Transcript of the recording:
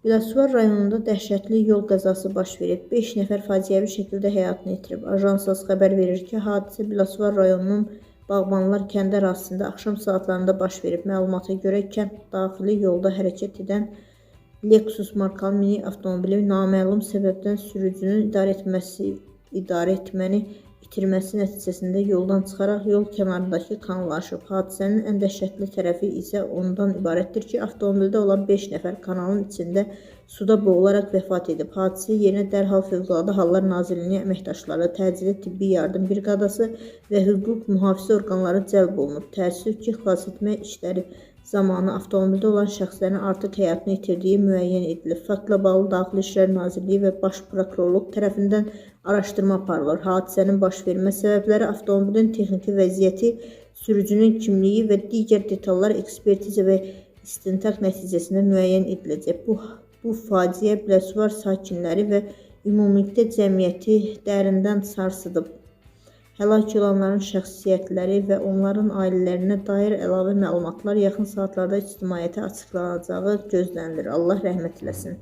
Biləsuvar rayonunda dəhşətli yol qəzası baş verib. 5 nəfər faciəvi şəkildə həyatını itirib. Ajansımız xəbər verir ki, hadisə Biləsuvar rayonunun Bağbanlar kəndi ərazisində axşam saatlarında baş verib. Məlumata görə kənd daxili yolda hərəkət edən Lexus markalı minik avtomobili naməlum səbəbdən sürücünün idarə etməni itirməsi nəticəsində yoldan çıxaraq yol kənarındakı kanala aşıb. Hadisənin ən dəhşətli tərəfi isə ondan ibarətdir ki, avtomobildə olan 5 nəfər kanalın içində suda boğularaq vəfat edib. Hadisə yerinə dərhal Fövqəladə Hallar Nazirliyinin əməkdaşları, təcili tibbi yardım briqadası və hüquq mühafizə orqanları cəlb olunub. Təəssüf ki, xilasetmə işləri zamanı avtomobildə olan şəxslərin artıq həyatını itirdiyi müəyyən edilib. Faktla bağlı Daxili İşlər Nazirliyi və Baş Prokurorluq tərəfindən araşdırma aparılır. Hadisənin baş vermə səbəbləri, avtomobilin texniki vəziyyəti, sürücünün kimliyi və digər detallar ekspertiza və istintaq nəticəsində müəyyən ediləcək. Bu faciə Biləsuvar sakinləri və ümumilikdə cəmiyyəti dərindən sarsıdıb. Həlak olanların şəxsiyyətləri və onların ailələrinə dair əlavə məlumatlar yaxın saatlarda ictimaiyyətə açıqlanacağı gözlənilir. Allah rəhmət eləsin.